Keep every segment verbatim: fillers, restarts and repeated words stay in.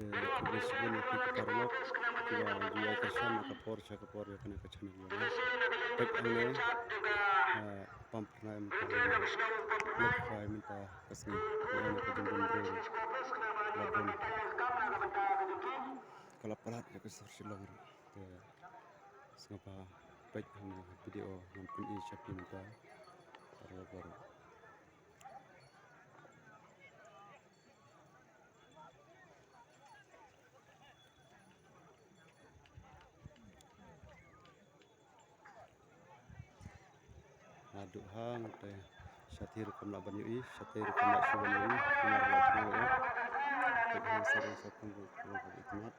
Eh, khublei shibun ïa phi ki paralok kiba ju ïai kyrshan na ka por sha ka por ïa kane ka channel jong nga. Peit hangne, eh, pam pyrnai mynta, leit khwai mynta ka sngi, ka sngi ka jingdon briew ruh la bun. Ka la palat ïa ka sor Shillong ruh. Te sngewbha peit hangne ha video ngan pyni sha phi mynta. Paralok baroh. Haduh hangtai shathie ruh kam lah ban ïohi, shathie ruh kam lah shu ban ïohi, kumar lah shu ïohi. Peit hangtai sa ruh sa kum ruh, ruh, ruh, ikhmat.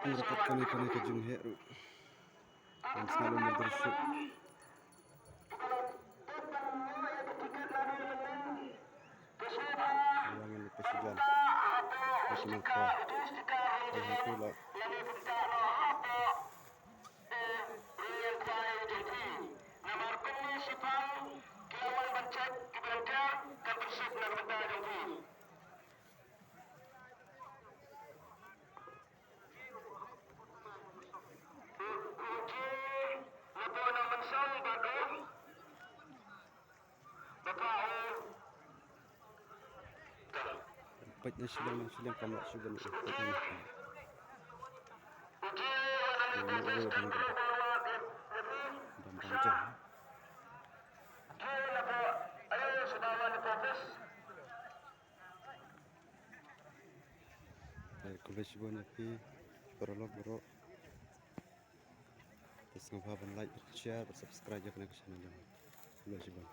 Ïa ka kane, kane ka jingheh ruh. Ngan sngap lem mardor shuh. Ïa ngan leit peit sha jan. Peit sha nongkhwai. Peit sha nongkhwai. Peit na shiliang, na shiliang kam lah shuh ban ïoh. Peit na. Ïa, na uwei u dang dang. Dang dang jam. Eh, khublei shibun ïa phi paralok baroh. Te sngewbha ban like, ban share, ban subscribe ïa kane ka channel jong nga. Khublei shibun.